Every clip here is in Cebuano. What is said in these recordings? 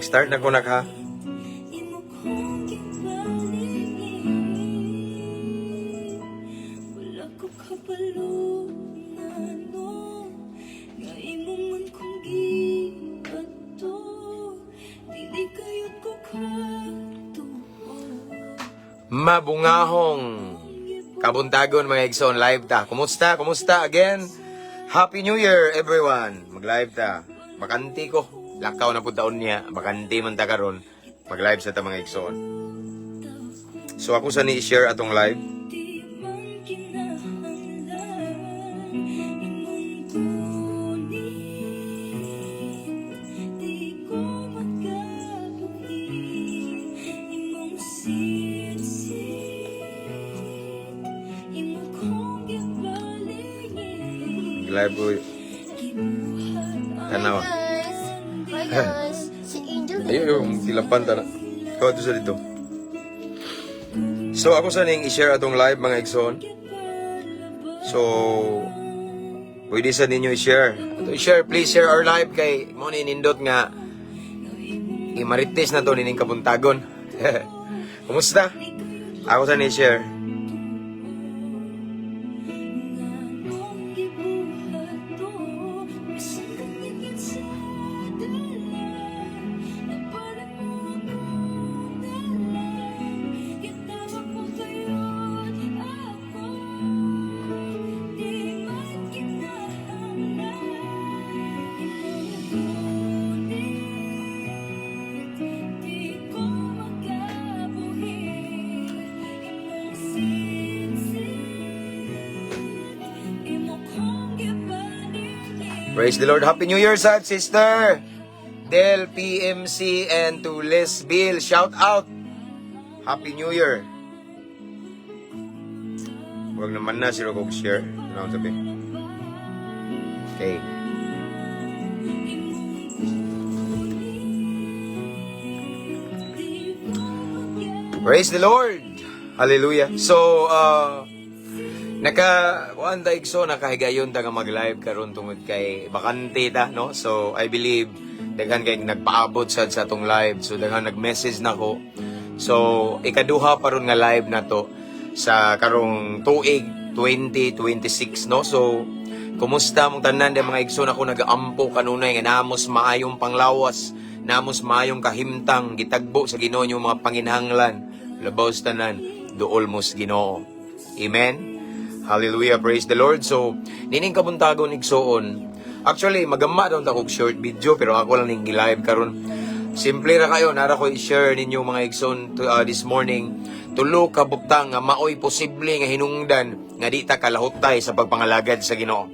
Nag-start na ko naka. Imo kong gibalingin. Wala ko kabalo ngano nga imo man kong gibato. Dili kayod ko katuo. Mabungahong kabuntagon, mga igsoon, live ta. Kumusta? Kumusta again? Happy New Year, everyone. Mag-live ta. Bakante ko. Lakaw na pud taon niya. Bakante man ta karon. Mag-live sa ta, mga igsoon. So ako sa ni i-share atong live. Di man kinahanglan imong kunin. Di ko makabuhi imong sitsit. Imo kong gibalingin. Mag-live ko. Gibuhat ang Tanawa. Guys, hi guys, si Angel. Ayun, yung tilapan ta na. Ikaw ito sa dito. So ako sa ning i-share atong live, mga igsoon. So pwede sa ninyo i-share. Ato i-share, please share our live kay mo ni nindot nga imarites na to nining kabuntagon. Kumusta? Ako sa ni i-share. Nganong gibuhat to? Bisan kaningin sa dala, napalit mo ako dala. Gitawag mo kayod ako. Di man kinahanglan imong kunin. Di ko makabuhi imong sitsit. Imo kong gibalingin. Praise the Lord. Happy New Year, sad sister. Del PMC and to Les Bill. Shout out. Happy New Year. Huwag naman na si Rokok share. Ano ang sabi? Okay. Imong kunin. Di ko Praise the Lord. Hallelujah. So, naka kuan ta, igso, nakahigayon ta nga mag-live karon tungod kay bakante ta, no? So, I believe daghan kay nagpaabot sad sa atong live. So, daghan nag-message nako. So, ikaduha pa ron nga live na to sa karong tuig 2026, no? So, kumusta mong tanan di, mga igsoon? Ako nagaampo kanunay nga namos maayong panglawas, namos maayong kahimtang, gitagbo sa Ginoo yung mga panginhanglan. Labaw sa tanan, duol mo sa Ginoo. Amen. Hallelujah, praise the Lord. So, nining kabuntagon, igsoon. Actually, magama daw ta og short video pero ako lang ning gi-live karon. Simple ra kayo, nara ko i-share ninyo, mga igsoon, this morning. Tulo ka butang nga maoy posible nga hinungdan nga di ta kalahutay sa pagpangalagad sa Ginoo.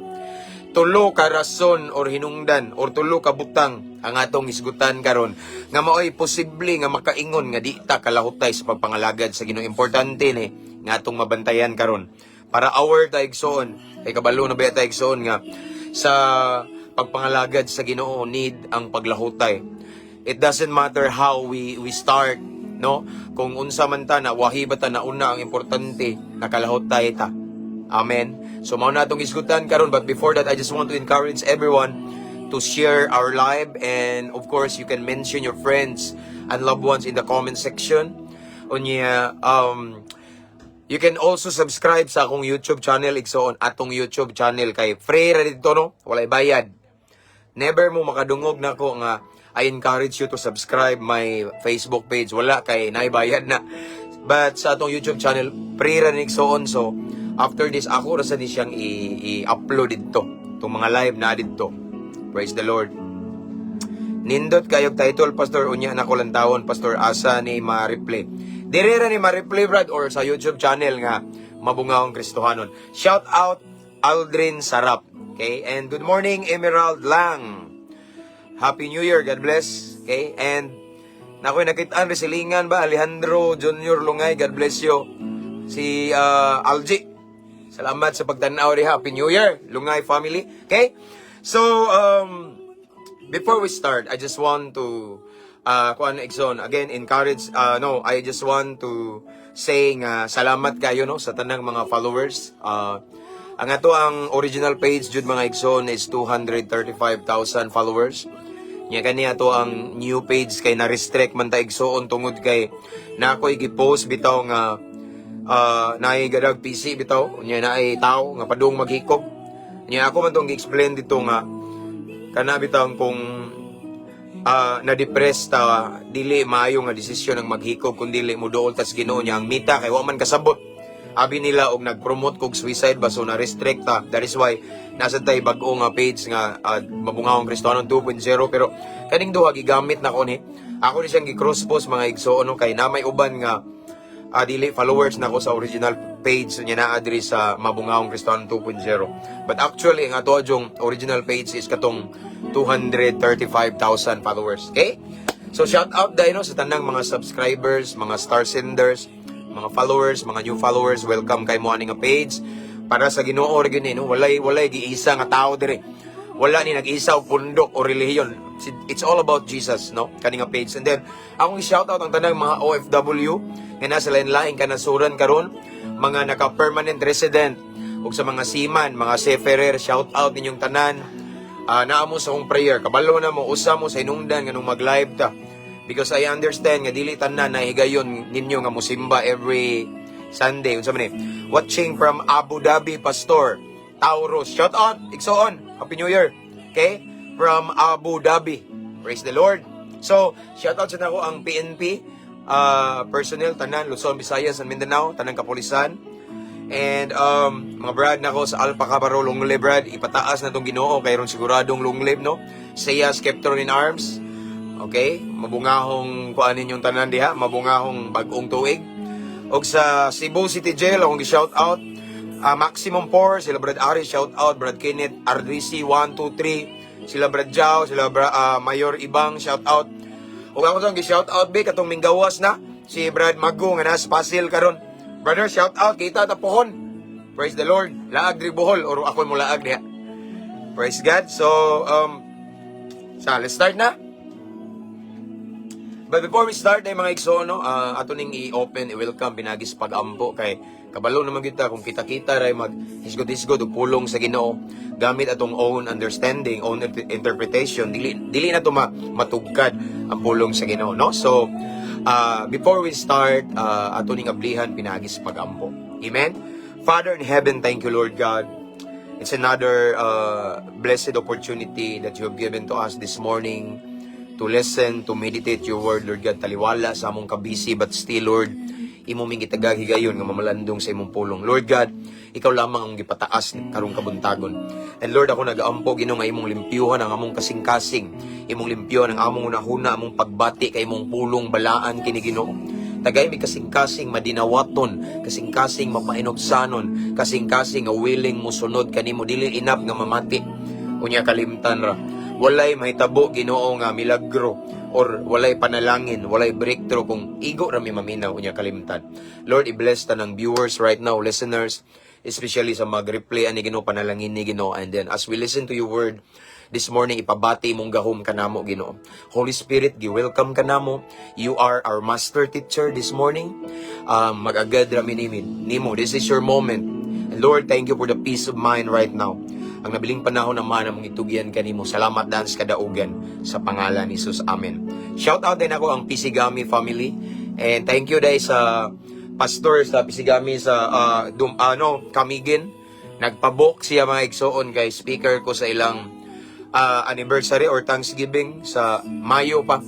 Tulo ka rason or hinungdan or tulo ka butang ang atong isgutan karon nga maoy posible nga makaingon nga di ta kalahutay sa pagpangalagad sa Ginoo. Importante ni nga atong mabantayan karon para aware ta, igsoon, kay kabalo na ba ta, igsoon, nga sa pagpangalagad sa Ginoo need ang paglahutay. It doesn't matter how we start, no? Kung unsa man ta na wahi ba ta na una, ang importante nakalahutay ta. Amen. So mao na atong isgutan karon, but before that, I just want to encourage everyone to share our live and of course you can mention your friends and loved ones in the comment section. Unya you can also subscribe sa akong YouTube channel, igsoon, atong YouTube channel kay free ra dito, no? Walay bayad. Never mo makadungog nako nga I encourage you to subscribe my Facebook page. Wala, kay naibayad na. But sa atong YouTube channel, free ra ni, igsoon. So after this, ako ra sa ni siyang i-upload dito. Itong mga live na dito. Praise the Lord. Nindot kayog title, Pastor, unya na ko lang tawon, Pastor, asa ni ma-replay? Dire ra ni ma-replay, brad, or sa YouTube channel nga Mabungahong Kristohanon. Shout out Aldrin Sarap. Okay? And good morning, Emerald Lang. Happy New Year. God bless. Okay? And nakoy nakitaan silingan ba, Alejandro Junior Lungay. God bless you. Si Algie. Salamat sa pagtanaw diha. Happy New Year, Lungay family. Okay? So, before we start, I just want to kuan, igsoon, again encourage, no, I just want to say nga salamat kayo, no, sa tanang mga followers. Ang ato ang original page jud, mga igsoon, is 235,000 followers. Nya kani ato ang new page kay na-restrict man ta, igsuon, tungod kay na ako'y gi-post bitaw nga naay gadag PC bitaw, nya naay tao nga padung maghikog. Nya ako man tong gi-explain dito nga kana bitaw kung na-depress ta, dili maayo nga desisyon ang maghikog kung dili mo duol tas Ginoo. Niya ang mita kay wa man kasabot, abi nila og nag-promote kog suicide ba, so na-restrict ta. That is why nasa tay bag-o nga page nga Mabungahong Kristiyano 2.0, pero kaning duha gigamit na ko ni ako ni siyang gi-cross post, mga igsoon, no, kay na may uban nga dili followers na ko sa original page niya, naa diri sa Mabungahong Kristiyano 2.0. But actually, ang ato yung original page is katong 235,000 followers. Okay, so shout out dahil, no, sa tanang mga subscribers, mga star senders, mga followers, mga new followers, welcome kay mo ani nga page. Para sa Ginoo ra gyud ni, no, walay giisa nga tao dire. Wala ni nag-isa og pundok o relihiyon. It's all about Jesus, no? Kani nga page. And then, akong shout out ang tanang mga OFW nga nasa lain-laing kanasuran karon, mga naka-permanent resident ug sa mga seaman, mga seafarer, shout out ninyong tanan. Naa mo sa akong prayer. Kabalo na mo, usa mo sa hinungdan nga nung mag-live ta. Because I understand nga dili tanan na higayon ninyo nga musimba every Sunday. Unsa man ni? Watching from Abu Dhabi, Pastor Taurus. Shout out, igsoon. Happy New Year. Okay? From Abu Dhabi. Praise the Lord. So, shout out sa nako ang PNP personnel tanan Luzon, Visayas and Mindanao, tanang kapulisan. And mga brad nako sa Alpha Cabarro Lunglib, brad, ipataas na tong Ginoo kay ron siguradong lunglib, no. Siya Skeptron in Arms. Okay? Mabungahong kuan ninyong tanan diha, mabungahong bag-ong tuig. Og sa Cebu City Jail akong gi-shout out Maximum 4, sila Brad Ari, shout out Brad Kenneth RDC 1 2 3, sila Brad Jao, sila Mayor Ibang, shout out. Ug ako tong gi-shout out be katong minggawas na si Brad Mago nga nasa Pasil karon. Brother, shout out kita ta pohon. Praise the Lord. Laag diri Bohol or ako mo laag diha. Praise God. So sa let's start na. But before we start ay, mga igsoon, no, ato ning i-open, i-welcome pinagis pag-ampo kay kabalo naman kita kung kita-kita ray mag hisgot-hisgot og pulong sa Ginoo gamit atong own understanding, own interpretation, dili dili na to matugkad ang pulong sa Ginoo, no? So, before we start, ato ning ablihan pinagis pag-ampo. Amen. Father in heaven, thank you, Lord God. It's another blessed opportunity that you have given to us this morning to listen, to meditate your word, Lord God. Taliwala sa among kabisi, but still, Lord, imo ming gitagag higayon nga mamalandong sa imong pulong. Lord God, ikaw lamang ang gipataas karong kabuntagon. And Lord, ako nagaampo, Ginoo, nga imong limpyuhan ang among kasing-kasing, imong limpyuhan ang among hunahuna, among pagbati kay imong pulong balaan kini, Ginoo. Tagay mi kasing-kasing madinawaton, kasing-kasing mapainugsanon, kasing-kasing nga willing mosunod kanimo, dili enough nga mamati unya kalimtan ra. Walay mahitabo, Ginoo, nga milagro or walay panalangin, walay breakthrough kung igo ra mi maminaw unya kalimtan. Lord, i-bless ta ng viewers right now, listeners, especially sa mag-replay ani, Ginoo, panalangin ni Ginoo. And then as we listen to your word this morning, ipabati imong gahom kanamo, Ginoo. Holy Spirit, gi-welcome kanamo. You are our master teacher this morning. Mag-agad ra mi nimo. This is your moment. And Lord, thank you for the peace of mind right now. Ang nabiling panahon naman among itugyan kanimo. Salamat dan sa kadaugan sa pangalan ni Jesus. Amen. Shout out din ako ang Pisigami family. And thank you dahil sa pastor sa Pisigami sa dum, ano, Camiguin. Nagpabook siya, mga igsoon, kay speaker ko sa ilang anniversary or Thanksgiving sa Mayo pa.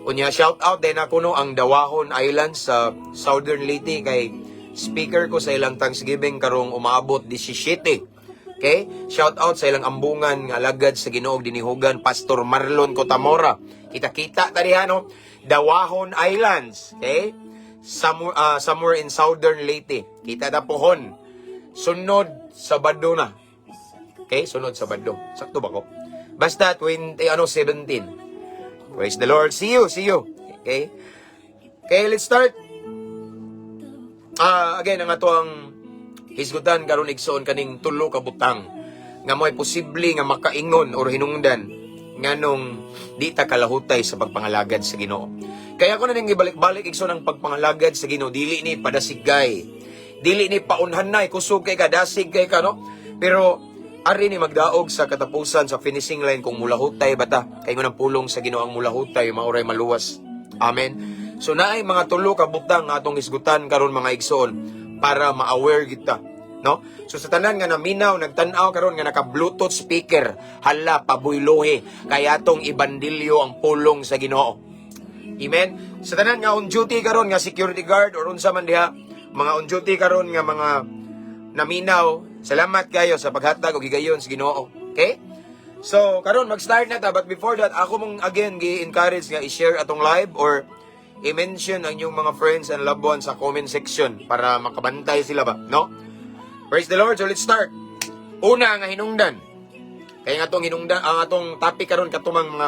Unya shout out din ako, no, ang Dawahon Island sa Southern Leyte kay speaker ko sa ilang Thanksgiving karong umaabot 17. Okay? Shout out sa ilang ambungan nga alagad sa Ginoo dinihugan, Pastor Marlon Cotamora. Kita-kita ta diha, no? Dawahon Islands, okay? Somewhere in Southern Leyte. Kita ta pohon. Sunod Sabado na. Okay? Sunod Sabado. Sakto ba ko? Basta 20, ano, 17. Praise the Lord. See you, see you. Okay? Okay, let's start. Again, ang ato ang hisgutan karon, igsoon, kaning tulo ka butang nga mo'y posible nga makaingon or hinungdan nganong di ta kalahutay sa pagpangalagad sa Ginoo. Kaya ako na ning ibalik-balik, igsoon, ang pagpangalagad sa Ginoo dili ni padasigay. Dili ni paunhanay, kusog kay ka, dasig kay ka, no? Pero Ari ni magdaog sa katapusan, sa finishing line, kung mulahutay ba ta. Kay ang pulong sa Ginoo, ang mulahutay maoray maluwas. Amen. So naay mga tulo ka butang nga atong isgutan karon, mga igsoon, para ma-aware kita. No? So sa tanan nga naminaw, nagtan-aw karon nga naka-Bluetooth speaker, hala, pabuylohe kay atong ibandilyo ang pulong sa Ginoo. Amen. Sa tanan nga on duty karon nga security guard or unsa man diha, mga on duty karon nga mga naminaw, salamat kayo sa paghatag og higayon sa Ginoo. Okay? So, karon mag-start na ta, but before that, ako mong again gi-encourage nga i-share atong live or i-mention ang inyong mga friends and loved ones sa comment section para makabantay sila ba, no? Praise the Lord. So let's start. Una nga hinungdan. Kaya nga atong hinungdan, ang atong topic karon katumang mga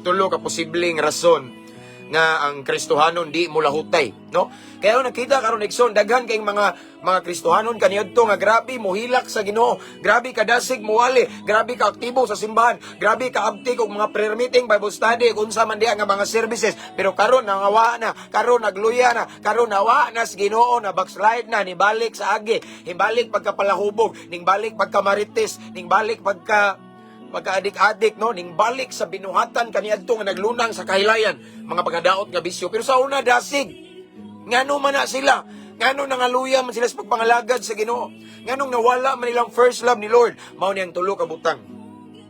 tulo ka posibleng rason nga ang Kristohanon di mulahutay, no? Kaya nakita karon, igsoon, daghan kayong mga Kristohanon kaniadto nga grabe mohilak sa Ginoo, grabe kadasig muwali, grabe ka aktibo sa simbahan, grabe ka abtik og mga prayer meeting, Bible study, unsa man diha nga mga services, pero karon nangawa na, karon nagluya na, karon nawa na sa Ginoo, na backslide na, nibalik sa agi, hibalik pagkapalahubog, ning balik pagkamarites, ning balik pagka-adik-adik, no, ning balik sa binuhatan kaniadto nga naglunang sa kahilayan, mga pagkadaot nga bisyo, pero sa una dasig. Ngano man na sila? Ngano nangaluya man sila sa pagpangalagad sa Ginoo? Nganong nawala man ilang first love ni Lord? Mao ni ang tulo ka butang,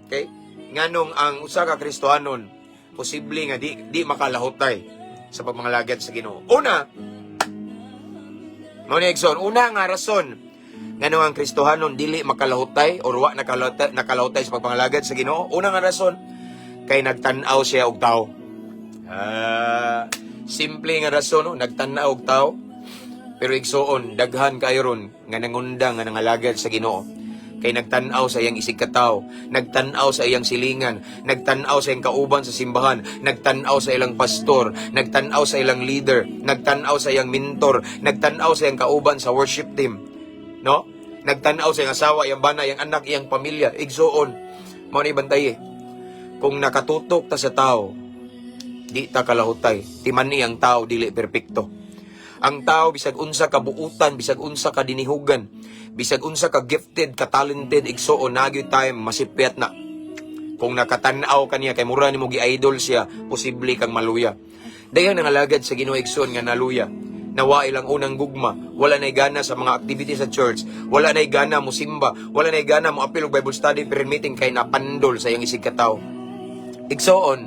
okay, nganong ang usa ka Kristohanon posible nga di makalahutay sa pagpangalagad sa Ginoo. Una, mao ni, igsoon, una nga rason ngano ang Kristohanon dili makalahutay or wa nakalahutay sa pagpangalagad sa Ginoo. Una nga rason, kay nagtan-aw siya og tao. Ah, simple nga rason, no? Nagtan-aw og tao. Pero igsoon, daghan kayo ron nga nangundang nga nangalagad sa Ginoo kay nagtan-aw sa iyang isig katawo, nagtan-aw sa iyang silingan, nagtan-aw sa iyang kauban sa simbahan, nagtan-aw sa ilang pastor, nagtan-aw sa ilang leader, nagtan-aw sa iyang mentor, nagtan-aw sa iyang kauban sa worship team. No? Nagtan-aw sa iyang asawa, iyang bana, iyang anak, iyang pamilya. Igsoon, mao ni bantay eh. Kung nakatutok ta sa tao, di ta kalahutay. Timani, ang tao dili perpekto. Ang tao, bisag unsa ka buutan, bisag unsa ka dinihugan, bisag unsa ka gifted, ka talented, igsoon, naa gyoy time masipyat na. Kung nakatan-aw ka niya kay mura nimo gi-idol siya, posible kang maluya. Dayon nangalagad sa Ginoo, igsoon, nga naluya. Nawa ilang unang gugma, wala na'y gana sa mga activity sa church, wala na'y gana mo simba, wala na'y gana mo apil og Bible study, prayer meeting kay napandol sa iyang isig katawo. Igsoon,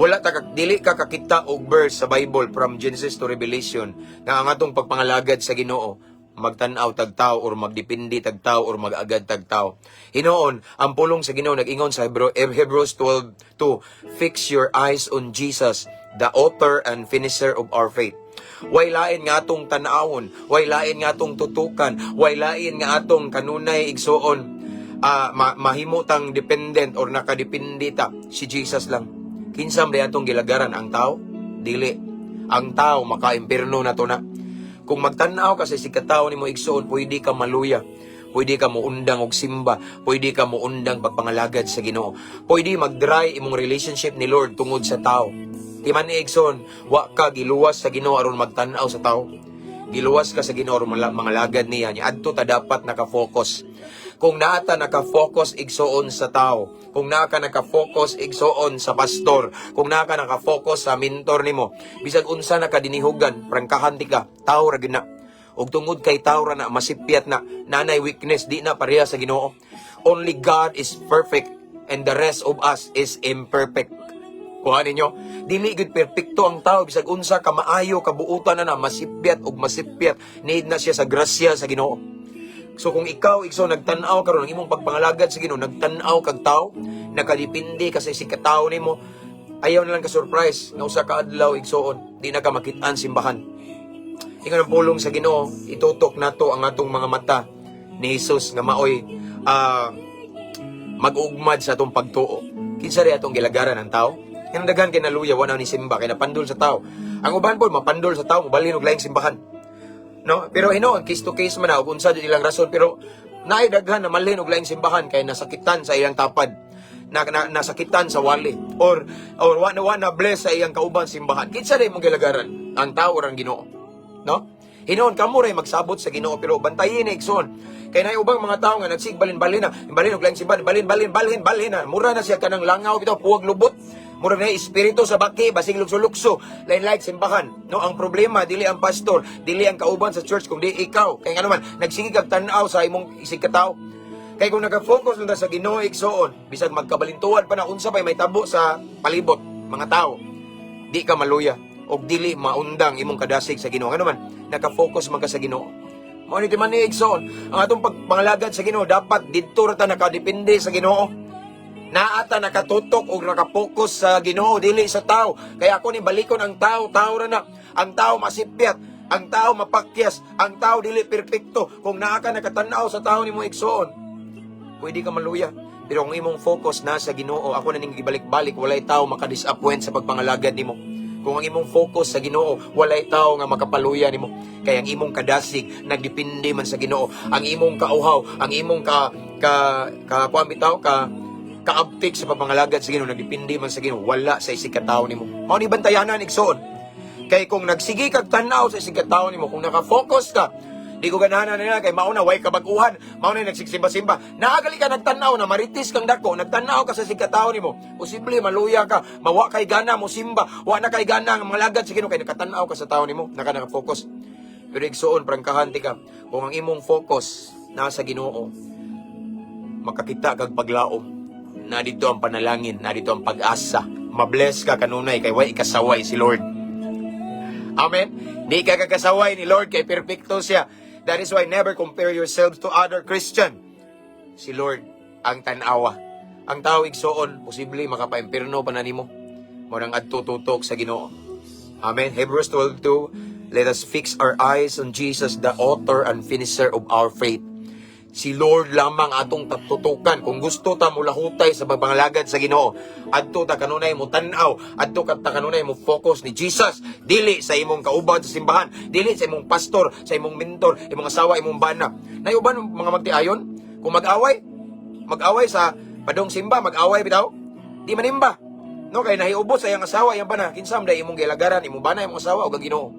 wala ta dili ka kakita og verse sa Bible from Genesis to Revelation nga ang atong pagpangalagad sa Ginoo magtan-aw tag tao or magdepende tag tao or mag-agad tag tao. Hinoon, ang pulong sa Ginoo nag-ingon sa Hebrews 12:2, "Fix your eyes on Jesus, the author and finisher of our faith." Way lain nga atong tan-awon, way lain nga atong tutukan, way lain nga atong kanunay, igsoon, mahimo tang dependent or nakadepende ta, si Jesus lang. Kinsa man atong gilagaran, ang tao? Dili. Ang tao maka-impierno na to na. Kung magtan-aw ka sa sikatawo nimo, igsoon, pwede ka maluya. Pwede ka muundang og simba, pwede ka muundang pagpangalagad sa Ginoo. Pwede mag-dry imong relationship ni Lord tungod sa tao. Timan ni, igsoon, wa ka giluwas sa Ginoo aron magtan-aw sa tao. Giluwas ka sa Ginoo aron mangalagad niya. Nya adto ta dapat naka-focus. Kung naa ta naka-focus, igsoon, sa tao, kung naa ka naka-focus, igsoon, sa pastor, kung naa ka naka-focus sa mentor nimo, bisag unsa na kadinihugan, prangkahan ti ka, tao ra gyud na. Ug tungod kay tao ra na, masipyat na, nanay weakness, di na pareha sa Ginoo. Only God is perfect and the rest of us is imperfect. Kuha ninyo, dili gud perpekto ang tao. Bisag unsa ka maayo kabuutan na na, masipyat ug masipyat. Need na siya sa grasya sa Ginoo. So kung ikaw, igsoon, nagtan-aw karon ang imong pagpangalagad sa Ginoo, nagtan-aw kag tao, nakadepende ka sa isig ka tawo nimo, ayaw na lang ka surprise nga usa ka adlaw, igsoon, di na ka makit-an simbahan. Ingon ang pulong sa Ginoo, itutok nato ang atong mga mata ni Jesus nga maoy mag-ugmad sa atong pagtuo. Kinsa ri atong gilagaran, ang tao? Yang daghan kay naluya, wala ni simba kay napandol sa tao. Ang uban po mapandol sa tao, mobalhin og laing simbahan. No? Pero hinuon, case to case man na ug unsa jud ilang rason, pero naay daghan na malhin og laing simbahan kay nasakitan sa ilang tapad. Na nasakitan sa wali or wa na bless sa iyang kauban simbahan. Kinsa ri mong gilagaran? Ang tao or ang Ginoo? No? Hinuon kamo ray magsabot sa Ginoo, pero bantayin, igsoon. Kay naay ubang mga tao nga nagsig balin-balin na, balin og laing simbahan, balin balin balhin balhin na. Mura na siya kanang langaw bitaw, puwag lubot. Mura na espiritu sa baki, basig lukso-lukso, lain-lain simbahan. No, ang problema dili ang pastor, dili ang kauban sa church, kundi ikaw. Kay ngano man nagsige kag tan-aw sa imong isig ka tawo. Kay kung naka-focus lang ta sa Ginoo, igsoon, bisag magkabalintuan pa na, unsa pay may tabo sa palibot, mga tao, di ka maluya og dili maundang imong kadasig sa Ginoo. Ngano man naka-focus man ka sa Ginoo. Mao ni man ni, igsoon, ang atong pagpangalagad sa Ginoo dapat didto ra ta nakadepende sa Ginoo. Naa ta nakatutok og nakapokus sa Ginoo, dili sa tao. Kaya ako ni balikon ang tao, tao ra na. Ang tao masipyat, ang tao mapakyas, ang tao dili perpekto. Kung naa ka nakatan-aw sa tao nimo, igsoon, pwede ka maluya. Pero kung imong focus na sa Ginoo, ako na ning gibalik-balik, walay tao makadisappoint sa pagpangalagad nimo. Kung ang imong focus sa Ginoo, walay tao nga makapaluya nimo. Kay ang imong kadasig nagdepende man sa Ginoo. Ang imong kauhaw, ang imong ka ka ka kuan bitaw ka kaabtik sa pagpangalagad sa Ginoo nagdepende man sa Ginoo, wala sa isig ka tawo nimo. Mao ni bantayanan, igsoon. Kay kung nagsige kag tan-aw sa isig ka tawo nimo, kung naka-focus ka, di ko ganahan nila kay mao na way kabag-uhan, mao na nagsigsimba-simba. Naagali ka nagtan-aw na maritis kang dako, nagtan-aw ka sa isig ka tawo nimo. Posible maluya ka, mawa kay gana mo simba, wa na kay gana ang mga lagad sa Ginoo kay nakatan-aw ka sa tawo nimo, naka-focus. Pero igsoon, prangkahan tika, kung ang imong focus nasa Ginoo, makakita kag paglaom. Na dito ang panalangin, na dito ang pag-asa. Mabless ka kanunay kay way ikasaway si Lord. Amen? Di ka kakasaway ni Lord kay perpekto siya. That is why never compare yourselves to other Christian. Si Lord ang tan-awa. Ang tao, igsoon, posible makapaimpirno pa na nimo. Mao nang adto tutok sa Ginoo. Amen. Hebrews 12:2, let us fix our eyes on Jesus, the author and finisher of our faith. Si Lord lamang atong tutukan. Kung gusto ta mulahutay sa pagpangalagad sa Ginoo, adto ta kanunay mo tan-aw, adto ka ta kanunay mo focus ni Jesus, dili sa imong kauban sa simbahan, dili sa imong pastor, sa imong mentor, imong asawa, imong bana. Nay uban mga magtiayon, kung mag-away, mag-away sa padong simba, mag-away bitaw, di manimba. No, kay nahiubos sa iyang asawa, iyang bana, kinsa man imong gilagaran, imong bana, imong asawa o ang Ginoo?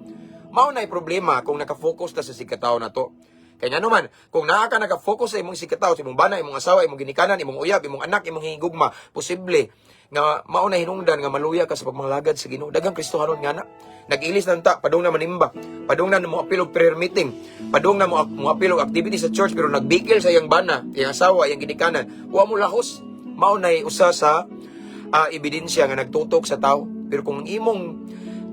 Mao na problema kung naka-focus ta sa sikataw na to. Kay ngano man, kung naa ka naka-focus sa imong sikataw, sa imong bana, imong asawa, imong ginikanan, imong uyab, imong anak, imong higugma, posible nga mao na hinungdan nga maluya ka sa pagmangalagad sa Ginoo. Daghang Kristohanon nga na. Nag-ilis na ta, padung na manimba, padung na mo apil og prayer meeting, padung na mo apil og activity sa church, pero nagbikil sa iyang bana, iyang asawa, iyang ginikanan, wa mo lahos. Mao na usa sa ebidensya nga nagtutok sa tao. Pero kung ang imong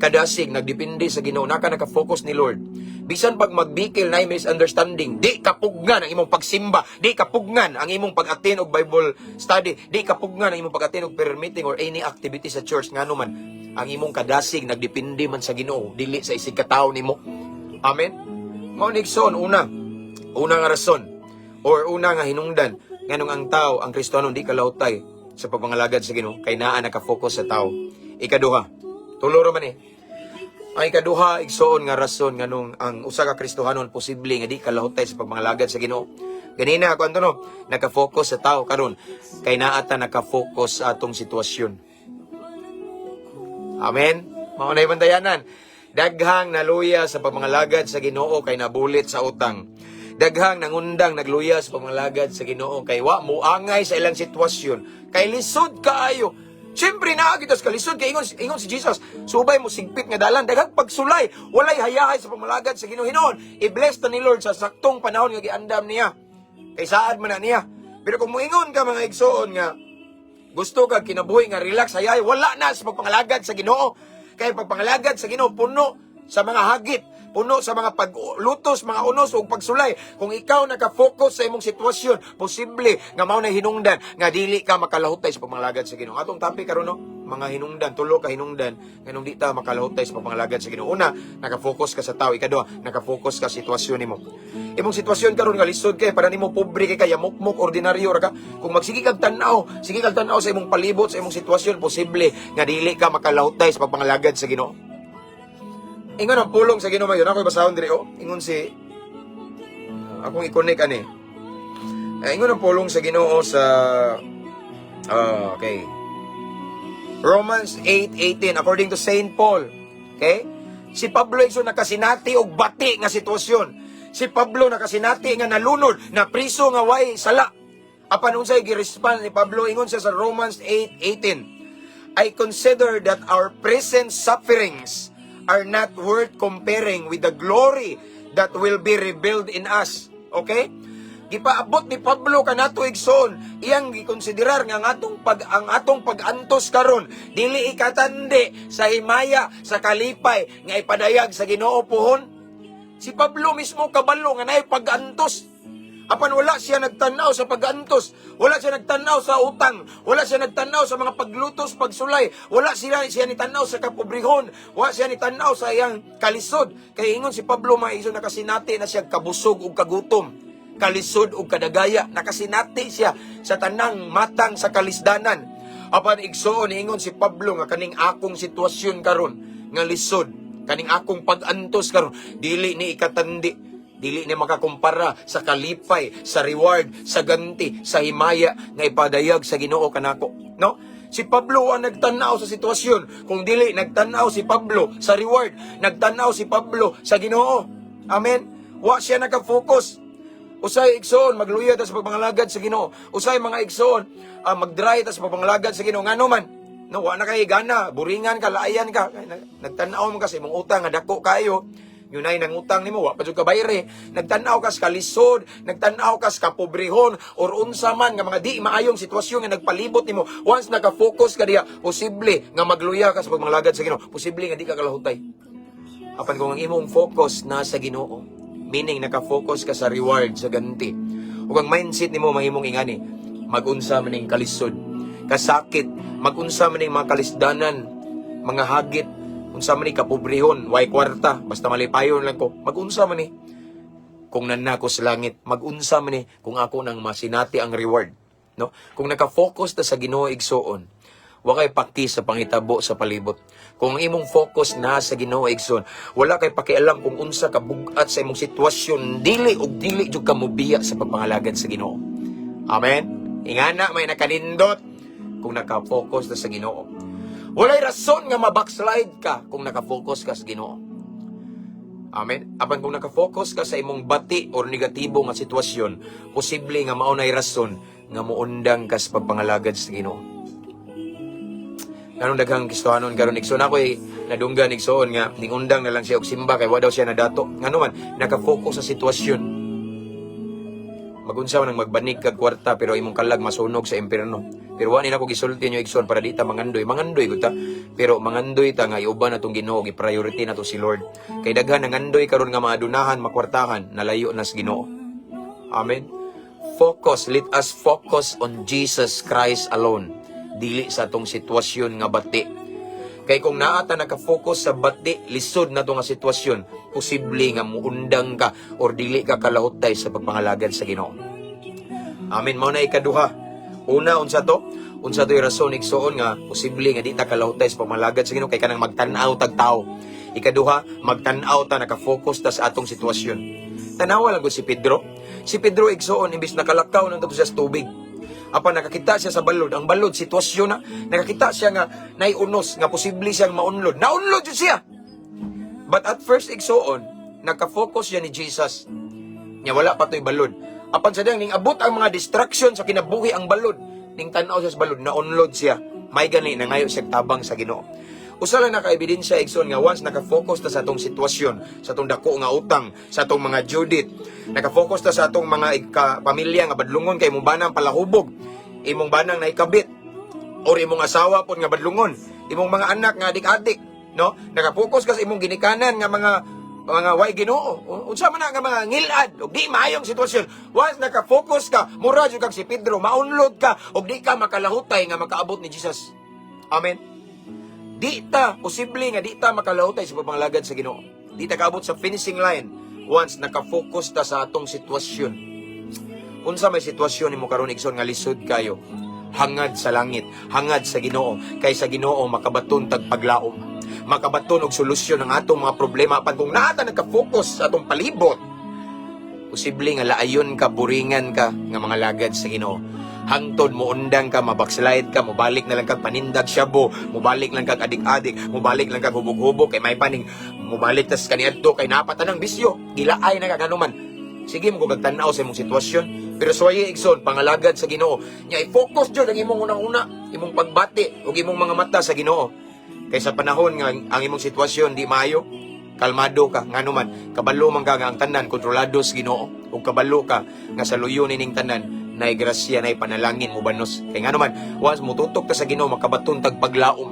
kadasig nagdepende sa Ginoo, naka naka-focus ni Lord, bisan pag magbikil na misunderstanding, di kapugnan ang imong pagsimba, di kapugnan ang imong pag-attend og Bible study, di kapugnan ang imong pag-attend og prayer meeting or any activity sa church, ngano man ang imong kadasig nagdepende man sa Ginoo, dili sa isig katawo nimo. Amen. Mao ni, igsoon, una una nga rason or una nga hinungdan nganong ang tao, ang Kristiyano, di kalahutay sa pagpangalagad sa Ginoo kay naa naka-focus sa tao. Ikaduha, tulo ra man eh. Ang ikaduha, igsoon, nga rason nganong ang usa ka Kristohanon posible nga di kalahutay sa pagpangalagad sa Ginoo. Ganina ako anto no, naka-focus sa tao, karon kay naa ta naka-focus sa atong sitwasyon. Amen. Mao na bantayanan. Daghang naluya sa pagmangalagad sa Ginoo kay nabulit sa utang. Daghang nangundang nagluya sa pagmangalagad sa Ginoo kay wa muangay sa ilang sitwasyon. Kay lisod kaayo. Siyempre naa kita sa kalisod kay ingon si Jesus, subay mo sigpit nga dalan, daghang pagsulay, walay hayahay sa pagmalagad sa Ginoo. Hinuon, i-bless ta ni Lord sa saktong panahon nga giandam niya. Kay saad man na niya. Pero kung moingon ka, mga igsoon, nga gusto ka kinabuhi nga relax, hayay, wala na sa pagpangalagad sa Ginoo. Kay pagpangalagad sa Ginoo puno sa mga hagit, puno sa mga paglutos, mga unos ug pagsulay. Kung ikaw naka-focus sa imong sitwasyon, posible nga mao na hinungdan nga dili ka makalahutay sa pagpangalagad sa Ginoo. Atong topic karon no, mga hinungdan, tulo ka hinungdan nganong di ta makalahutay sa pagpangalagad sa Ginoo. Una, naka-focus ka sa tao. Ikaduha, naka-focus ka sa sitwasyon nimo. Imong sitwasyon karon nga lisod kay para nimo, pobre kay kayamukmok, ordinaryo ra ka. Kung magsige kag tan-aw, sige kag tan-aw sa imong palibot, sa imong sitwasyon, posible nga dili ka makalahutay sa pagpangalagad sa Ginoo. Ingon ang pulong sa Ginoo mayon ako basahon diri oh. Ingon si akong i-connect ani. Eh, ingon ang pulong sa Ginoo sa okay. Romans 8:18 according to Saint Paul. Okay? Si Pablo iso nakasinati og bati nga sitwasyon. Si Pablo nakasinati nga nalunod, na priso nga way sala. Apan unsay gi-respond ni Pablo? Ingon siya sa Romans 8:18, "I consider that our present sufferings are not worth comparing with the glory that will be revealed in us." Okay? Gipaabot ni Pablo kanato, igsoon, iyang gikonsiderar nga ang atong pag-antos karon dili ikatandi sa himaya, sa kalipay nga ipadayag sa Ginoo puhon. Si Pablo mismo kabalo nga naay pag-antos. Apan wala siya nagtanaw sa pag-antos, wala siya nagtanaw sa utang, wala siya nagtanaw sa mga paglutos, pagsulay, wala siya nitanaw sa kapobrehon, wala siya nitanaw sa iyang kalisod. Kay ingon si Pablo, mga igsoon, nakasinati na siya kabusog ug kagutom, kalisod ug kadagaya, nakasinati siya sa tanang matang sa kalisdanan. Apan, igsoon, ingon si Pablo nga kaning akong sitwasyon karon nga lisod, kaning akong pag-antos karon, dili ni ikatandi, dili ni makakumpara sa kalipay, sa reward, sa ganti, sa himaya nga ipadayag sa Ginoo kanako. No? Si Pablo ang nagtanaw sa sitwasyon. Kung dili nagtanaw si Pablo sa reward, nagtanaw si Pablo sa Ginoo. Amen. Wa siya naka-focus. Usay, igsoon, magluya ta sa pagpangalagad sa Ginoo. Usay, mga igsoon, mag-dry ta sa pagpangalagad sa Ginoo. Ngano man? No, wa na kay gana, buringan ka, laayan ka. Nagtan-aw mo kasi mong utang nga dako kayo. Yunay nang utang nimo, wa pa jud ka bayre. Nagtan-aw ka sa kalisod, nagtan-aw ka sa kapobrehon or unsa man nga mga di maayong sitwasyon nga nagpalibot nimo. Once naka-focus ka diya, posible nga magluya ka sa pagmangalagad sa Ginoo. Posible nga di ka kalahutay. Apan kung ang imong focus nasa Ginoo, meaning naka-focus ka sa reward, sa ganti. Ug ang mindset nimo mahimong ingani, magunsa man ning kalisod, kasakit, magunsa man ning mga kalisdanan, mga hagit, unsa man ni kapobrehon, way kwarta, basta malipayon lang ko, magunsa man ni kung nanako sa langit, magunsa man ni kung ako nang masinati ang reward. No? Kung naka-focus ta sa Ginoo, igsoon, wa kay paki sa pangitabo sa palibot. Kung ang imong focus na sa Ginoo, igsoon, wala kay pakialam kung unsa ka bug-at sa imong sitwasyon, dili og dili jud ka mobiya sa pagpangalagad sa Ginoo. Amen. Ingana may nakanindot kung naka-focus ta sa Ginoo. Walay rason nga ma-backslide ka kung naka-focus ka sa Ginoo. Amen. Apan kung naka-focus ka sa imong bati or negatibo nga sitwasyon, posible nga mao nay rason nga muundang ka sa pagpangalagad sa Ginoo. Nganong daghang Kristohanon karon, igsoon, ako eh, nadunggan, igsoon, nga ningundang na lang siya og simba kay wa daw siya nadato. Ngano man? Naka-focus sa sitwasyon. Magunsa man ang magbanig kag kwarta pero imong kalag masunog sa impierno. Pero wa ni nako gisulti nyo, igsoon, para di ta mangandoy. Mangandoy gud ta. Pero mangandoy ta nga iuban natong Ginoo, gi-priority nato si Lord. Kay daghan nangandoy karon nga maadunahan, makwartahan, nalayo na sa Ginoo. Amen. Focus, let us focus on Jesus Christ alone. Dili sa atong sitwasyon nga bati. Kay kung naa ta naka-focus sa bati, lisod na to nga sitwasyon, posible nga muundang ka or dili ka kalahutay sa pagpangalagad sa Ginoo. Amen. Mao na ikaduha. Una, unsa to? Unsa to yung rason, igsoon, nga posible nga di ta kalahutay sa pagpangalagad sa Ginoo? Kay kanang magtan-aw tag tao. Ikaduha, magtan-aw ta, naka-focus ta sa atong sitwasyon. Tanawa lang gud si Pedro. Si Pedro, igsoon, imbis nakalakaw nang siya sa tubig. Apan nakakita siya sa balod. Ang balod, sitwasyon na. Nakakita siya nga naiunos, nga posible siyang maunlod. Naunlod jud siya. But at first, igsoon, naka-focus siya ni Jesus. Nya wala pa to'y balod. Apan sa diyang ning abot ang mga distraction sa kinabuhi, ang balod. Ning tan-aw siya sa balod, naunlod siya. May gani nangayo siya tabang sa Ginoo. Usa lang naka-ebidensya, igsoon, nga once naka-focus ta sa atong sitwasyon, sa atong dako nga utang, sa atong mga Judith, naka-focus ta sa atong mga pamilya nga badlungon kay imong banang palahubog, imong banang naikabit, or imong asawa pod nga badlungon, imong mga anak nga adik-adik, no? Naka-focus ka sa imong ginikanan nga mga way Ginoo. Unsa man na nga mga ngilad og di maayong sitwasyon. Once naka-focus ka, mura jud kag si Pedro, maunlod ka og di ka makalahutay nga makaabot ni Jesus. Amen. Di ta, posible nga di ta makalahutay sa pagpangalagad sa Ginoo. Di ta kaabot sa finishing line once naka-focus ta sa atong sitwasyon. Unsa may sitwasyon nimo karon, igsoon, nga lisod kayo? Hangad sa langit, hangad sa Ginoo, kay sa Ginoo makabaton tag paglaom. Makabaton og solusyon ang atong mga problema. Apan kung naa ta naka-focus sa atong palibot, posible nga laayon ka, buringan ka nga mangalagad sa Ginoo. Hangtod mo undang ka, mabackslide ka, mobalik na lang kag panindag shabu, mobalik lang kag adik-adik, mobalik lang kag hubog-hubog kay may paning mobalik tas kaniadto kay napatan ng bisyo, gilaay na ka man. Sige mo kag tan-aw sa imong sitwasyon, pero suwaye, igsoon, pangalagad sa Ginoo. Nya i-focus jud ang imong unang-una, imong pagbati ug imong mga mata sa Ginoo. Kay sa panahon nga ang imong sitwasyon di maayo, kalmado ka. Ngano man, kabalo man ka nga ang tanan kontrolado sa Ginoo, ug kabalo ka nga sa luyo nining tanan nay grasya, nay panalangin mobanos. Kay ngano man, once mututok ta sa Ginoo, makabaton tag paglaom,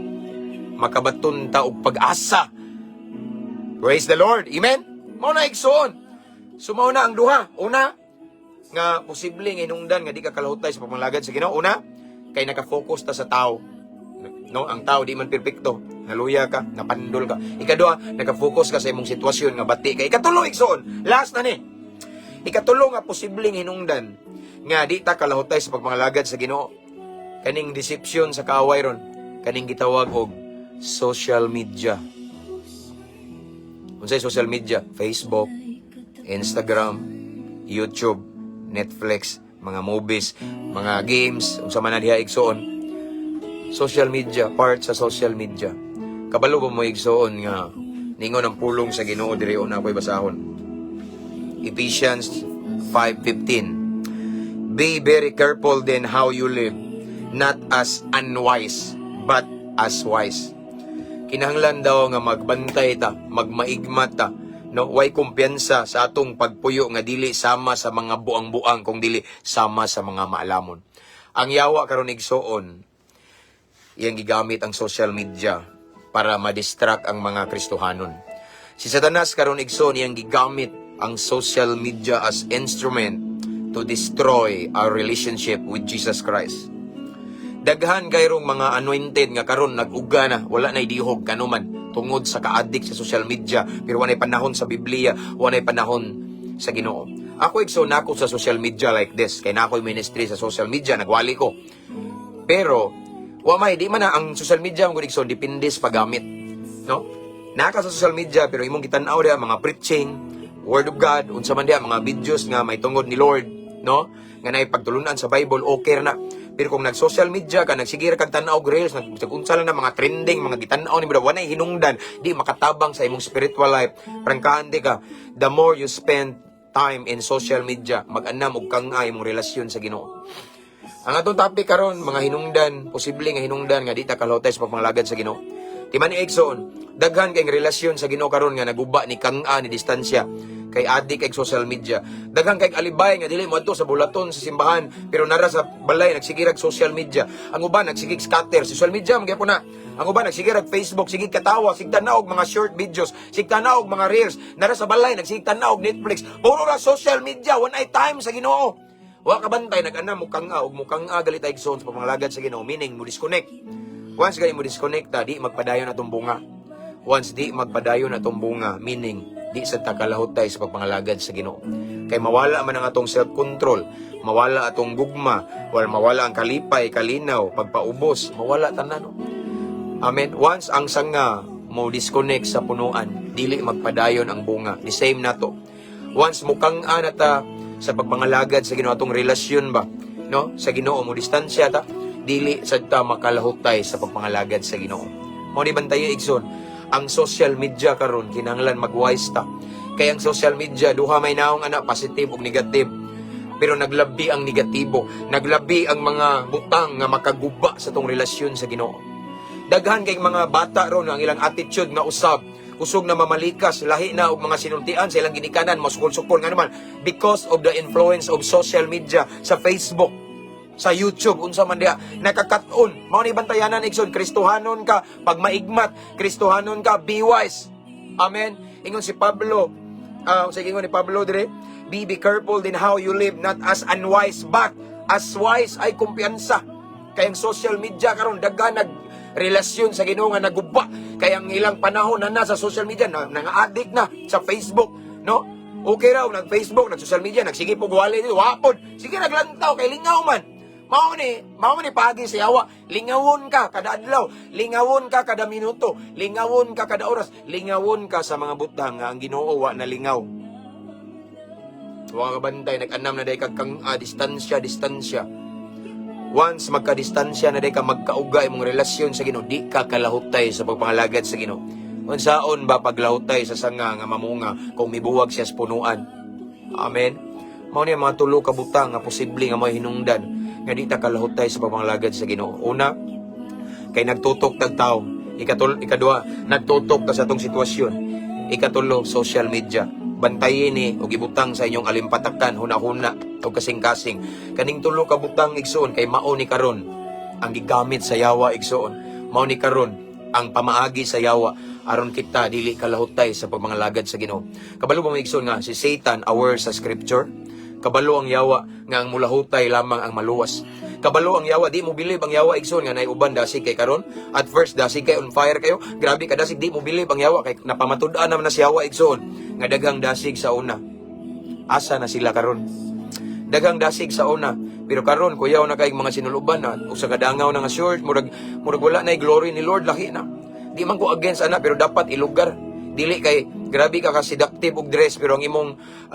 makabaton ta og pag-asa. Praise the Lord. Amen. Mao na, igsoon. So mao na ang duha. Una, nga posible nga hinungdan nga di ka kalahutay sa pagpangalagad sa Ginoo. Una, kay naka-focus ta sa tao. No, ang tao di man perpekto. Naluya ka, napandol ka. Ikaduha, naka-focus ka sa imong sitwasyon nga bati ka. Ikatulo, igsoon, last na ni. Ikatulo nga posibleng hinungdan nga di ta kalahutay sa pagpangalagad sa Ginoo. Kaning deception sa kaaway ron, kaning gitawag og social media. Unsay social media? Facebook, Instagram, YouTube, Netflix, mga movies, mga games, unsa man na diha, igsoon. Social media, part sa social media. Kabalo ba mo, igsoon, nga ningon ang pulong sa Ginoo diri, na ako'y basahon? Ephesians 5:15. "Be very careful then how you live, not as unwise, but as wise." Kinahanglan daw nga magbantay ta, magmaigmat ta, no? Way kumpiyansa sa atong pagpuyo nga dili sama sa mga buang-buang kung dili sama sa mga maalamon. Ang yawa karon, igsoon, iyang gigamit ang social media para ma-distract ang mga Kristohanon. Si Satanas karon, igsoon, iyang gigamit ang social media as instrument to destroy our relationship with Jesus Christ. Daghan kayrong mga anointed nga karon nag-uga na, wala na idihog kanuman tungod sa ka-addict sa social media, pero walay panahon sa Biblia, walay panahon sa Ginoo. Ako, igsoon, nako sa social media like this, kay nako ministry sa social media, nagwali ko. Pero wa may di man na ang social media mo, igsoon, depende sa paggamit. No? Naka sa social media pero imong gitan-aw diha mga preaching, word of God, unsa man diha mga videos nga may tungod ni Lord, no? Nga naay pagtulunan sa Bible, okay ra na. Pero kung nag-social media ka, nagsige ra kag tan-aw og reels, nag unsa lang na mga trending, mga gitan-aw ni mo, walay hinungdan, di makatabang sa imong spiritual life. Prangkahan di ka, the more you spend time in social media, mag-anam og kang imong relasyon sa Ginoo. Ang atong topic karon, mga hinungdan, posible nga hinungdan nga di ta kalahutay sa pagpangalagad sa Ginoo. Di man, igsoon, daghan kay relasyon sa Ginoo karon nga naguba, ni kang-a, ni distansya kay adik kay social media. Daghan kay alibay nga dili moadto sa bulaton sa simbahan, pero nara sa balay nagsigirag social media. Ang uban nagsigig scatter social media man gyapon na. Ang uban nagsigirag Facebook, sige katawa, sig tan-aw og mga short videos, sig tan-aw og mga reels. Nara sa balay nagsigig tan-aw og Netflix. Puro ra social media, walay time sa Ginoo. Wa ka bantay, nag-anam mo kang-a ug mo kang-a galit, igsoon, sa pagpangalagad sa Ginoo, meaning mo disconnect. Once gani mo disconnect ta, di magpadayon atong bunga. Once di magpadayon atong bunga, meaning di sa ta kalahutay sa pagpangalagad sa Ginoo. Kay mawala man ang atong self-control, mawala atong gugma, wala mawala ang kalipay, kalinaw, pagpaubos, mawala tanan, no? Amen. Once ang sanga mo disconnect sa punuan, dili magpadayon ang bunga. The same nato. Once mukang na ta sa pagpangalagad sa Ginoo, atong relasyon ba, no? Sa Ginoo mo distansya ta, dili sad ta makalahutay sa pagpangalagad sa Ginoo. Mao ni bantayi, igsoon, ang social media karon kinahanglan mag-wise ta. Kay ang social media, duha may naong ana, positive ug negative. Pero naglabi ang negatibo, naglabi ang mga butang nga makaguba sa tong relasyon sa Ginoo. Daghan kay mga bata ron ang ilang attitude nga usab, kusog na mamalikas, lahi na og mga sinultian sa ilang ginikanan, masukol-sukol nga naman because of the influence of social media sa Facebook, sa YouTube, unsa man diha, nakakaton. Mao ni bantayanan, igsoon, Kristohanon ka, pag maigmat, Kristohanon ka, be wise. Amen. Ingon si Pablo, sa ingon ni Pablo dire, Be careful din how you live, not as unwise, but as wise," ay kumpiyansa. Kay ang social media karon, daghan nag relasyon sa Ginoo nga naguba kay ang ilang panahon na nasa social media na, nang-addict na sa Facebook, no? Okay raw nag Facebook, nag social media, nagsige po wali dito, wapod. Sige naglantaw kay lingaw man. Mao ni paagi sa yawa. Lingawon ka kada adlaw, lingawon ka kada minuto, lingawon ka kada oras, lingawon ka sa mga butang nga ang Ginoo wa na lingaw. Wa ka bantay, nag-anam na day kag kang distansya, distansya. Once magka-distansya na day ka, magkauga imong relasyon sa Ginoo, di ka kalahutay sa pagpangalagad sa Ginoo. Unsaon ba paglahutay sa sanga nga mamunga kung mibuwag siya sa punuan? Amen. Mao ni ang mga tulo ka butang nga posible nga may hinungdan nga di ta kalahutay sa pagpangalagad sa Ginoo. Una, kay nagtutok tag tao. Ikaduha, nagtutok ta sa atong sitwasyon. Ikatulo, social media. Bantayin ni og ibutang sa inyong alimpatakan, huna-huna og kasing-kasing. Kaning tulo ka butang, igsoon, kay mao ni karon ang gigamit sa yawa, igsoon. Mao ni karon ang pamaagi sa yawa aron kita dili kalahutay sa pagmangalagad sa Ginoo. Kabalo ba mo, igsoon, nga si Satan aware sa scripture? Kabalo ang yawa nga ang mulahutay lamang ang maluwas. Kabalo ang yawa, di mo bilib ang yawa, igsoon, nga nay uban dasig kay karon. At first dasig kay on fire kayo, grabe ka dasig, di mo bilib ang yawa kay napamatud-an naman na si yawa, igsoon, nga daghang dasig sa una. Asa na sila karon? Daghang dasig sa una, pero karon kuyaw na kay mga sinuluban na usa ka dangaw na nga short, murag wala na glory ni Lord, lahi na. Di man ko against ana, pero dapat ilugar. Dili kay grabe ka ka seductive og dress, pero ang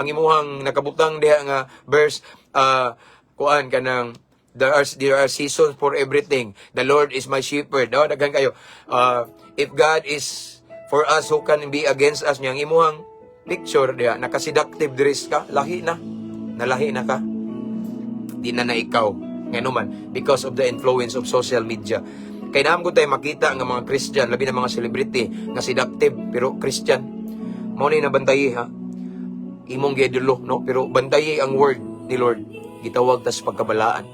imuhang nakabutang diha nga verse, kuan kanang there are seasons for everything. The Lord is my shepherd. No, daghan kayo. If God is for us, who can be against us? Niyang imuhang picture diha naka-seductive dress ka, lahi na. Nalahi na ka. Di na na ikaw. Ngano man, because of the influence of social media. Kay naam ko tayo makita nga mga Christian, labi na mga celebrity, nga seductive, pero Christian. Mao ni nabantayi ha. Imong gidulo, no? Pero bantayi ang word ni Lord. Gitawag tas pagkabalaan.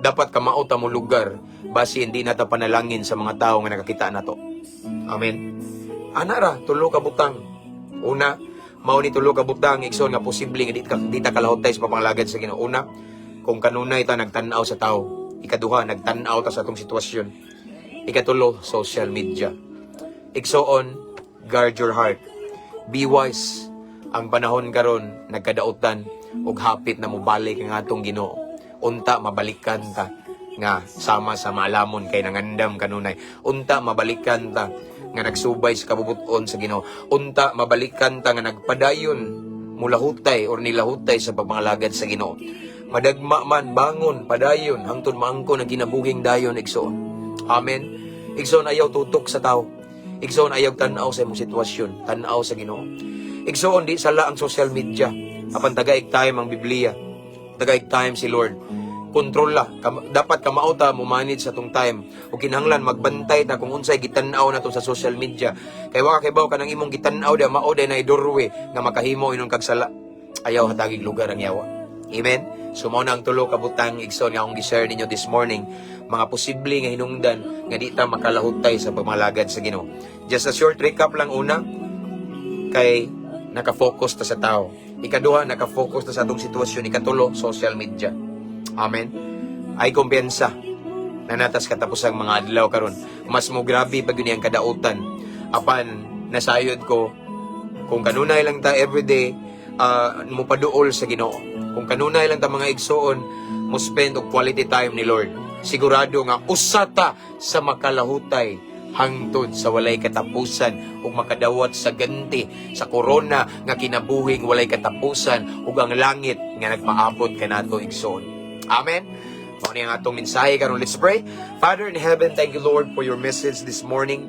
Dapat kamao ta mo lugar, basi hindi na ta panalangin sa mga tao nga nakakita nato. Amen. Ana ra, tulo ka butang. Una, mao ni tulo ka butang, igsoon, nga posible nga di ta kalahutay sa papangalagad sa Ginoo. Una, kung kanunay ta nagtan-aw sa tao. Ikaduha, nagtan-aw ta sa atong sitwasyon. Ikatulo, social media. Igsoon, guard your heart. Be wise. Ang panahon karon nagkadautan ug hapit na mobalik ang atong Ginoo. Unta mabalikan ta nga sama sa maalamon kay nangandam kanunay. Unta mabalikan ta nga nagsubay sa kabubuton sa Ginoo. Unta mabalikan ta nga nagpadayon mulahutay or nilahutay sa pagpangalagad sa Ginoo. Madagma man, bangon, padayon, hangtod maangkon ang kinabuhing dayon, igsoon. Amen. Igsoon, ayaw tutok sa tao. Igsoon, ayaw tan-aw sa imong sitwasyon, tan-aw sa Ginoo. Igsoon, di sala ang social media. Apan tagaig time ang Biblia. Tagaig time si Lord. Kontrol la. Dapat kamao ta mo manage sa tong time. O kinahanglan magbantay ta kung unsay gitan-aw nato sa social media. Kay wa ka kibaw kanang imong gitan-aw da mao day na doorway nga makahimo inon kag sala. Ayaw hatagig lugar ang yawa. Amen. So mao na ang tulo ka butang, igsoon, nga akong gi-share ninyo this morning, mga posible nga hinungdan nga di ta makalahutay sa pagmalagad sa Ginoo. Just a short recap lang. Una, kay naka-focus ta sa tao. Ikaduha, naka-focus ta sa atong sitwasyon. Ikatulo, social media. Amen. Ay kumpiyansa na natas katapusang mga adlaw karon. Mas mo grabe pag yun ang kadautan. Apan nasayod ko kung kanunay lang ta everyday mupaduol sa Ginoo. Kung kanunay lang ta, mga igsoon, mo spend og quality time ni Lord. Sigurado nga usa ta sa makalahutay hangtod sa walay katapusan ug makadawat sa ganti sa korona nga kinabuhing walay katapusan ug ang langit nga nagpaabot kanato, igsoon. Amen. Mao ni ang atong mensahe karon. Let's pray. Father in heaven, thank you, Lord, for your message this morning.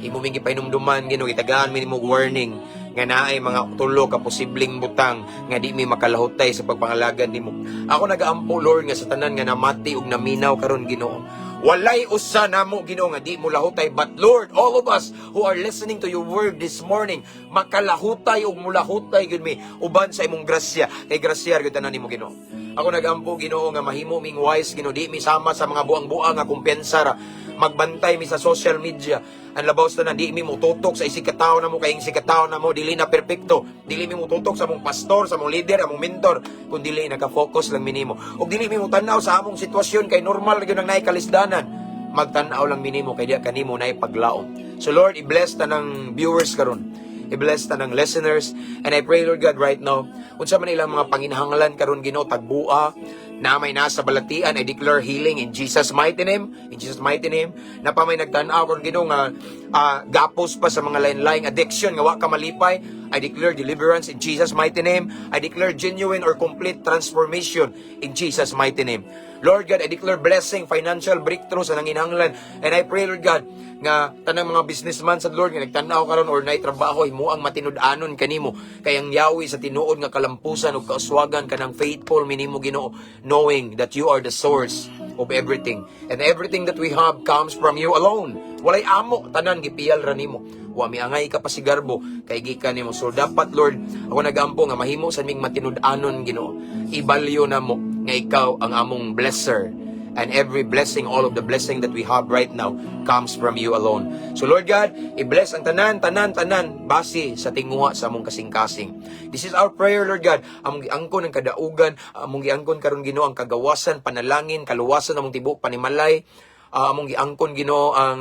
Imo ming gipahinumduman, Ginoo, gitagaan mi nimo og warning nga naay mga tulo ka posibleng butang nga di mi makalahutay sa pagpangalagad nimo. Ako nagaampo, Lord, nga sa tanan nga namati ug naminaw karon, Ginoo. Walay usa namo, Ginoo, nga di mo lahutay, but Lord, all of us who are listening to your word this morning makalahutay ug mulahutay gyud mi uban sa imong grasya, kay grasya gyud tanan nimo, Ginoo. Ako nagampo, Ginoo, nga mahimo ming wise, Ginoo, di mi sama sa mga buang-buang nga kumpiyansa ra. Magbantay mi sa social media. Ang labaw sa tanan, di mi mututok sa isig ka tawo namo, kay isig ka tawo namo dili na perpekto. Dili mi mututok sa among pastor, sa among leader, among mentor, kun dili naka-focus lang mi nimo. Ug dili mi mutan-aw sa among sitwasyon kay normal gyud ang naay kalisdanan. Magtan-aw lang mi nimo kay diya kanimo naay paglaom. So Lord, i-bless tanang viewers karon. I-bless tanang listeners. And I pray, Lord God, right now, unsa man ilang mga panginahanglan karon, Ginoo, tagbua, na may nasa balatian, I declare healing in Jesus' mighty name. In Jesus' mighty name. Na pa may nagtan-aw karon, Ginoo, nga gapos pa sa mga lain-laing addiction nga wa ka malipay. I declare deliverance in Jesus' mighty name. I declare genuine or complete transformation in Jesus' mighty name. Lord God, I declare blessing, financial breakthrough sa nanginahanglan. And I pray, Lord God, nga tanang mga businessman sa Lord nga nagtan-aw karon or nay trabaho, himuang matinud-anon kanimo kay ang Yahweh sa tinuod nga kalampusan ug kauswagan, kanang faithful minimo, Ginoo, knowing that you are the source of everything and everything that we have comes from you alone. Walay amo, tanan gipiyal ra nimo. Wa mi angay ka pasigarbo kay gikan nimo. So dapat, Lord, ako nagampo nga mahimo sa ming matinud-anon, Ginoo. Ibalyo namo nga ikaw ang among blesser and every blessing, all of the blessing that we have right now comes from you alone. So Lord God, i-bless ang tanan, tanan, tanan, base sa tinguha sa among kasing-kasing. This is our prayer, Lord God. Among giangkon ang kadaugan, among giangkon karon, Ginoo, ang kagawasan, panalangin, kaluwasan among tibuok panimalay, among giangkon, Ginoo, ang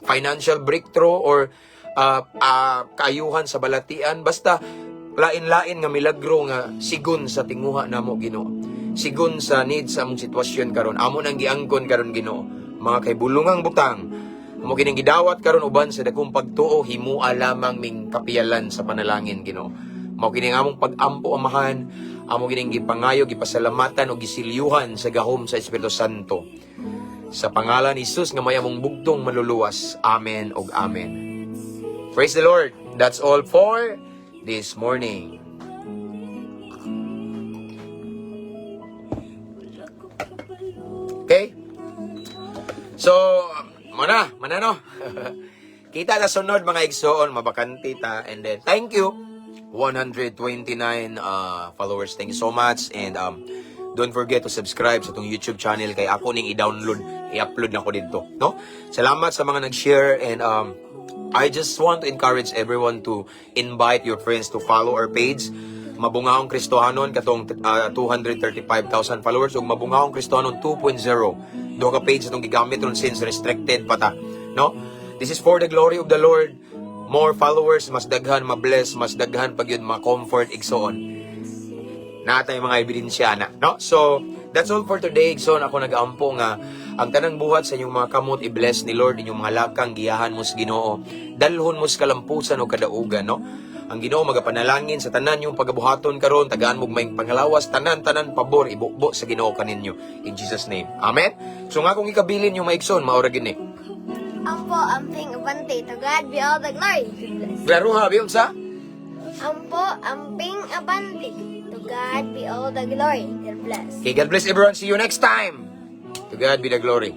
financial breakthrough or kaayuhan sa balatian. Basta lain-lain nga milagro nga sigon sa tinguha namo, Ginoo. Sigon sa needs sa among sitwasyon karon. Amo nang giangkon karon, Ginoo. Mga kaibulungang butang. Amo kining gidawat karon uban sa dakong pagtuo, himua lamang ming kapiyalan sa panalangin, Ginoo. Mao kini ang among pag-ampo, Amahan, amo kining gipangayo, gipasalamatan o gisilyuhan sa gahom sa Espiritu Santo. Sa pangalan ni Jesus nga may among bugtong maluluwas. Amen ug amen. Praise the Lord. That's all for this morning. Okay? So, muna, manano. Kita na sunod, mga igsoon, mabakante ta. And then, thank you. 129 followers. Thank you so much. And don't forget to subscribe sa atong YouTube channel kay ako ning i-download, i-upload na ko dito, no? Salamat sa mga nag-share and I just want to encourage everyone to invite your friends to follow our page. Mabungahong Kristohanon katong 235,000 followers ug Mabungahong Kristohanon 2.0. Duha ka page atong gigamit ron since restricted pa ta, no? This is for the glory of the Lord. More followers, mas daghan ma-bless, mas daghan pag yun ma-comfort, igsoon. Natay mga ebidensya na, no? So, that's all for today. Igsoon, ako nagaampo nga ang tanang buhat sa inyong mga kamot i-bless ni Lord, inyong mga lakang giyahan mo sa Ginoo. Dalhon mo sa kalampusan o kadaugan, no? Ang Ginoo magapanalangin sa tanan yung pagabuhaton karon, tagaan mo may pangalawas, tanan tanan pabor ibubo sa Ginoo kaninyo in Jesus' name. Amen. So nga kung ikabilin yung maigsoon, maura gini. Ampo, amping, abante. To God be all the glory. God bless. Klaro ha, biyon sa? Ampo, amping, abante. To God be all the glory. God bless. Okay, God bless everyone. See you next time. To God be the glory.